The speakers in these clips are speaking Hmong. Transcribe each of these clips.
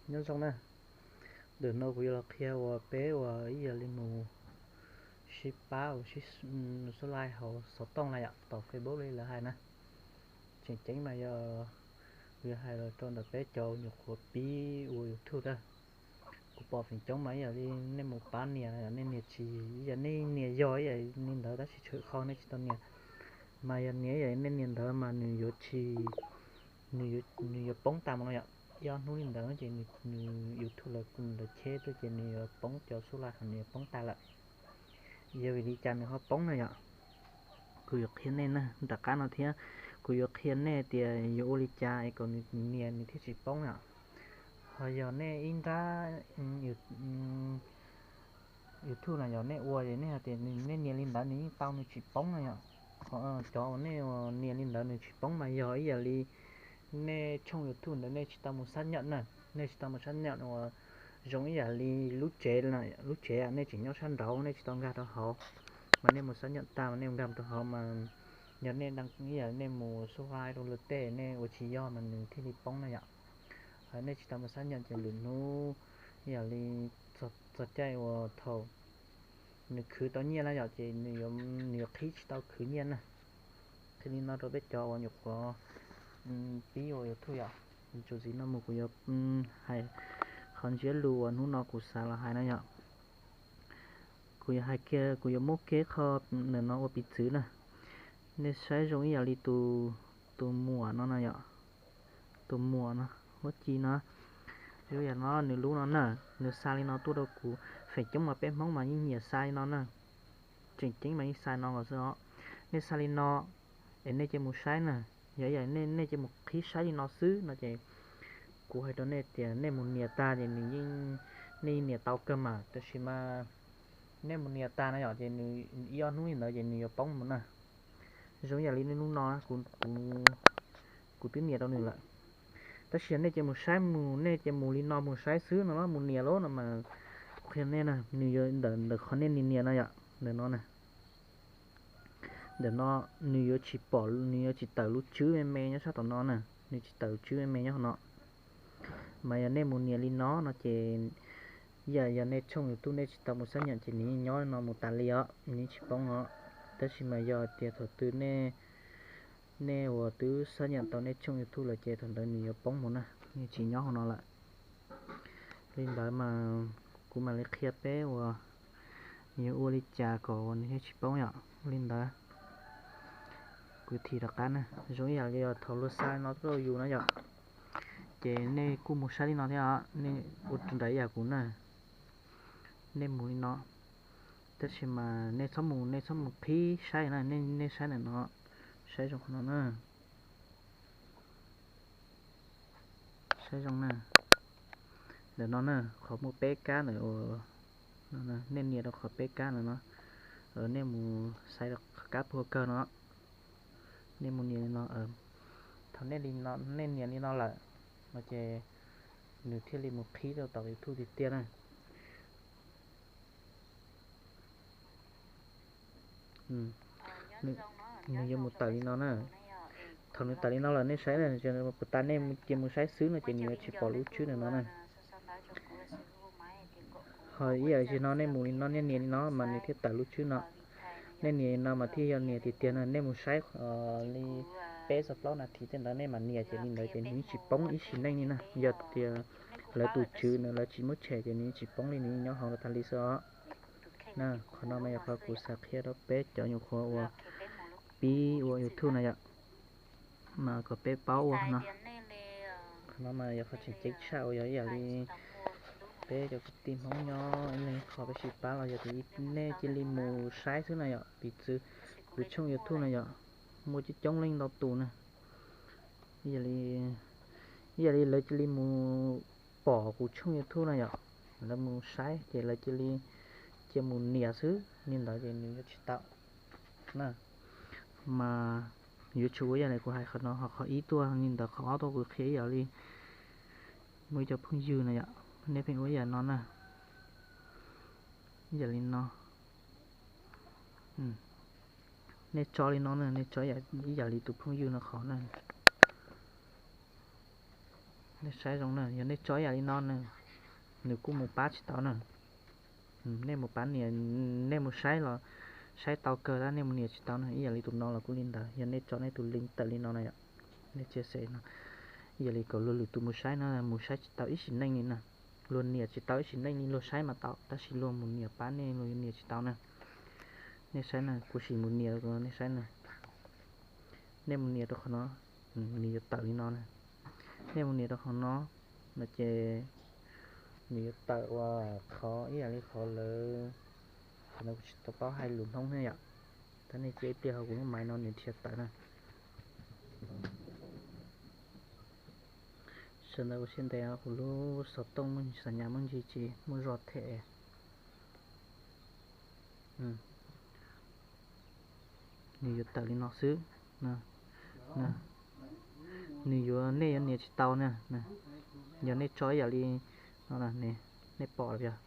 Nyob zoo na, ntawm no kuv yuav los qhia uas peb uas ib yam li mus sib pab uas sib subscribe hauv xov tooj na yom, tom Facebook li lawv hais na. Tseem ceeb mas yog kuv yuav hais los rau ntawm peb cov nyuam qhuav pib ua YouTube na. Kuv pom feem coob mas ib yam li nej mus pab nias, nej nias tsis, ib yam nej nias yog ib yam li ntawd tab sis tshwm qhov nej tsis tau nias. Mas yog nias ib yam li nej nias ntawd mas nws yuav tsis, nws yuav poob tas mus no yom. Ib ob hnub li ntawd ces nws YouTube lawv cheb tuaj ces nws yuav poob, cov subscribe nws yuav poob tas lawm. Yog vim li cas nws ho poob na yom? Kuv yuav qhia nej na, nram qab no thiab kuv yuav qhia nej tias yuav ua li cas es kom nws nias nws thiaj tsis poob yom. Ho yog nej ib nrab YouTube na yog nej ua es nej hais tias nej nias li ntawd nws yeej tau nws tsis poob na yom. Cov uas nej nias li ntawd nws tsis poob mas yog ib yam li nej tshooj YouTube ntawd nej tsis tau mus xab nyam na, nej tsis tau mus xab nyam uas zoo ib yam li lub tsev, lub tsev nej tseem nyob sab nraud nej tsis tau nkag rau hauv, mas nej mus xab nyam tag mas nej nkag rau hauv mas yog nej ib yam li nej mus subscribe rau lawv tej nej ua tsis yog mas nws thiaj li poob na yom. Nej tsis tau mus xab nyam ces lwm hnub ib yam li txog caij uas thaum nws khwv tau nyiaj na yom ces nws yuav qhib tsis tau khwv nyiaj na. Qhia li no rau peb cov uas nyuam qhuav pib ua YouTube yom. Txuas ntxiv no mus kuv yuav hais qhov ntsiab lus uas hnub no kuv xav los hais na yom. Kuv yuav hais kiag, kuv yuav muab kiag qhov ntawm no ua piv txwv na. Nej saib zoo ib yam li tus muam no na yom, tus muam no, huab ci no, zoo yam no nws lub no na, nws xa li no tuaj rau kuv. Feem coob mas peb Hmoob mas yeej nyiam xa li no na, tseem ceeb mas yeej xa li no nkaus xwb os. Nej xa li no es nej cia mus saib na, yog ib yam nej cia mus qhib saib li no xwb no ces kuv hais rau nej tias nej mus nias tag ces nws yeej, nej yeej nias tau kawg mas, tab sis mas nej mus nias tag na yom ces nws ib ob hnub li ntawd ces nws yuav poob mus na. Zoo yam li nej lub no, kuv twb nias rau nws lawm. Tab sis nej cia mus saib mus, nej cia mus li no mus saib xwb no, mus nias lawm no mas kuv qhia nej na, nws yuav ntawm ntawm qhov nej nias nias no yom, ntawm no na. Ntawm no nws yuav tsis pom, nws yuav tsis tawm lub tswb me me nyob sab tom no na, nws tsis tawm lub tswb me me nyob hauv no. Mas yog nej mus nias li no no ces yam yog nej tshooj YouTube nej tsis tau mus xab nyam ces nws yeej nyob no mus tas li os, nws yeej tsis poob os. Tab sis mas yog tias thaum twg nej, nej uas twb xab nyam tau nej tshooj YouTube lawm ces thaum ntawd nws yuav poob mus na, nws tsis nyob hauv no lawm. Li ntawd mas kuv mam li qhia peb uas yuav ua li cas kom uas nws thiaj tsis poob yom. Ua li ntawd, kuv thim rov qab na, zoo ib yam li thaum luag xa li no tuaj rau yus na yom, ces nej kuj mus saib li no thiab os, nej ua nraim ib yam kuv na, nej mus li no, tab sis mas nej txhob mus, nej txhob mus qhib saib na, nej saib ntawm no, saib zoo qhov no na. Saib zoo na, ntawm no na, qhov muaj peb kab ntawm, nej nias rau qhov peb kab ntawm no, nej mus saib rau qhov kab puag kawg no, nej mus nias li no. Thaum nej nias li no lawm no ces nws thiaj li mus qhib rau tom YouTube tiag tiag na. Nws yuav mus tawm li no na. Thaum nws tawm li no lawm nej saib na, puas tas nej cia mus saib xwb no ces nws yuav tsis pom lub tswb ntawm no na. Ho ib yam li no nej mus li no, nej nias li no mas nws thiaj tawm lub tswb no. Nej nias li no mas thiaj yog nias tiag tiag na. Nej mus saib li peb txog plaub nas this tej ntawd nej mam nias ces li ntawd ces nws yeej tsis poob ib sim neej li na. Yog tias lawv tus tswv na lawv tsis muab tshem ces nws yeej tsis poob li, nws yeej nyob hauv no tas li xwb os. Na, qhov no mas yog qhov kuv xav qhia rau peb cov nyuam qhuav uas pib ua YouTube na yom, mas kom peb paub ua qhov no. Qhov no mas yog qhov tseem ceeb tshaj uas yog ib yam li peb cov kwv tij Hmoob nyob ib leeg qhov peb sib pab los yog tias nej cia li mus saib xwb na yom. Piv txwv kuv tshooj YouTube na yom, muaj coob coob leej ntau tus na, ib yam li lawv cia li mus pom kuv tshooj YouTube na yom, lawv mus saib ces lawv cia li cia mus nias xwb, li ntawd ces nws yuav tsis tau na. Mas yuav tsum ua ib yam li kuv hais qhov no, ho qhov ib tuaj li ntawd, qhov ob tuaj kuv qhia ib yam li muaj ib co phooj ywg na yom, nej pheej ua ib yam no na, ib yam li no. Nej tso li no na, nej tso ib yam li tus phooj ywg no qhov na. Nej saib zoo na, yog nej tso ib yam li no na, nws kuj mus pab tsis tau na. Nej mus pab nias, nej mus saib los saib tau kawg tab nej mus nias tsis tau na. Ib yam li tus no los kuj li ntawd, yog nej tso nej tus link tawm li no na yom, nej txiav xem no, ib yam li kom luag lwm tus mus saib no mus saib tsis tau ib sim neej li na. Luag nias tsis tau ib sim neej li, luag saib mas tau tab sis luag mus nias pab nej luag nias tsis tau na. Nej saib na, kuv sim mus nias nej saib na. Nej mus nias rau qhov no, nws yuav tawm li no na. Nej mus nias rau qhov no, no ces nws yuav tawm ua qhov ib yam li qhov lawv, qhov no kuv tsis tau paub hais lus Hmoob thiab yom. Tab nej cia ib pliag ho kuv lub maiv no nws dhia tawm na. Sawv ntawd ua siab ntev, kuv lub xov tooj muaj xas nyas muaj ntsis tsis muaj zog them. Nws yuav tawm li no xwb. Nws yuav, nej yuav nias tsis tau na. Yog nej tso ib yam li no, nej pom los yog.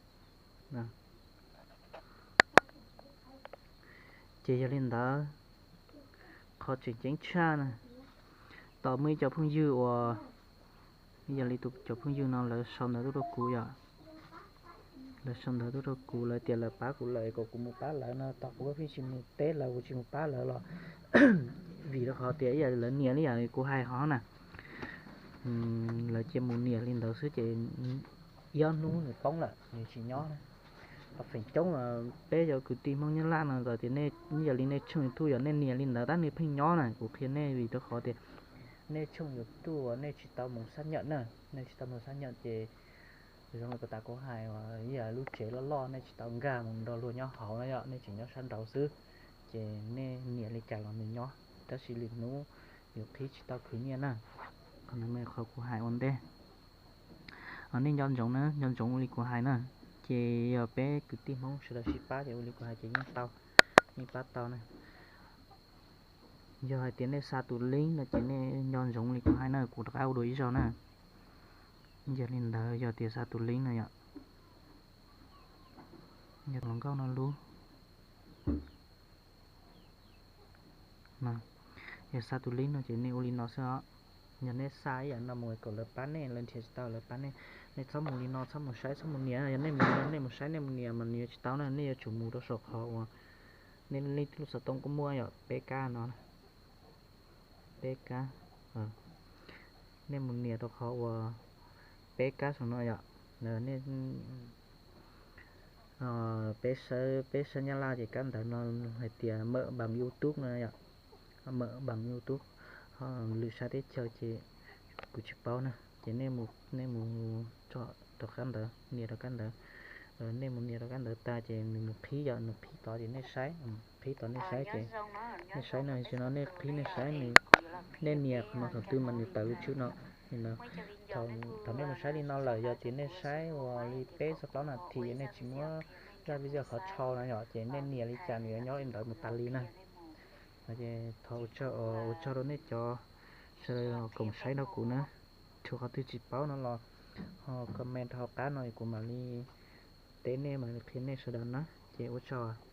Ces yog li ntawd, qhov tseem ceeb tshaj na, tos muaj ib co phooj ywg uas, yog li tus cov phooj ywg no lawv sau ntawv tuaj rau kuv yom. Lawv sau ntawv tuaj rau kuv, lawv tias lawv pab kuv lawm kom kuv mus pab lawv no, tos kuv pheej tsis mus teb lawv, kuv tsis mus pab lawv los vim rau qhov tias ib yam li lawv nias li yam kuv hais hov na. Lawv cia mus nias li ntawd xwb ces ib ob hnub nws poob lawm, nws tsis nyob na. Qhov feem coob peb cov kwv tij Hmoob Nyab Laj no txawm tias nej, yam li nej tshooj YouTube yog nej nias li ntawd tab nej pheej nyob na. Kuv qhia nej vim rau qhov tias nej tshooj YouTube uas nej tsis tau mus xab nyam na, nej tsis tau mus xab nyam ces zoo li kuv tas kuv hais, ib yam lub tsev loj loj nej tsis tau nkag mus nrog luag nyob hauv na yom, nej tseem nyob sab nraud xwb, ces nej nias li cas los nws nyob, tab sis lwm hnub yus qhib tsis tau khwv nyiaj na. Qhov no mas qhov kuv hais ua ntej. Nej nco ntsoov na, nco ntsoov ua li kuv hais na, ces yog peb kwv tij Hmoob sawv daws sib pab ces ua li kuv hais ces yeej tau, yeej pab tau na. Yog hais tias nej xa tus link no ces nej nco ntsoov li kuv hais na, kuv rov qab ua dua ib zaug na. Yog li ntawd yog tias xa tus link no yom, yog hluas nkauj no lub. Yog xa tus link no ces nej ua li no xwb os. Yog nej xa ib yam no mus kom lawv pab nej, lawv nrhiav tsis tau lawv pab nej, nej txhob mus li no, txhob mus saib, txhob mus nias. Yog nej mus li no, nej mus saib, nej mus nias mas nws yuav tsis tau na, nej yuav tsum mus rau saum qhov uas nej lub, lub xov tooj kuj muaj yom, peb kab no, peb kab. Nej mus nias rau qhov uas peb kab saum no yom. Peb saib, peb saib Nyab Laj ces kab ntawv no hais tias mawm bằng YouTube no yom, mawm bằng YouTube. Lwm sab teb chaws ces kuv tsis paub na, ces nej mus tso rau kab ntawv, nias rau kab ntawv. Nej mus nias rau kab ntawv tag ces nws mus qhib yom, nws qhib tod ces nej saib, qhib tod nej saib ces nej saib no, tam sim no nej qhib nej saib, nej nias qhov no thaum twg mas nws tawm lub tswb no. Thaum nej mus saib li no lawm yog tias nej saib uas li peb txog plaub nas this nej tsis muab zaj video qhov tshau no yom, ces nej nias li cas nws yuav nyob li ntawd mus tas li na. Ces thov ua tsaug, ua tsaug rau nej cov sawv daws koom saib nrog kuv na. Tshuav qhov twg tsis paub no los ho comment hauv qab no kuv mam li teb nej, mam li qhia nej sawv daws na. Ces ua tsaug.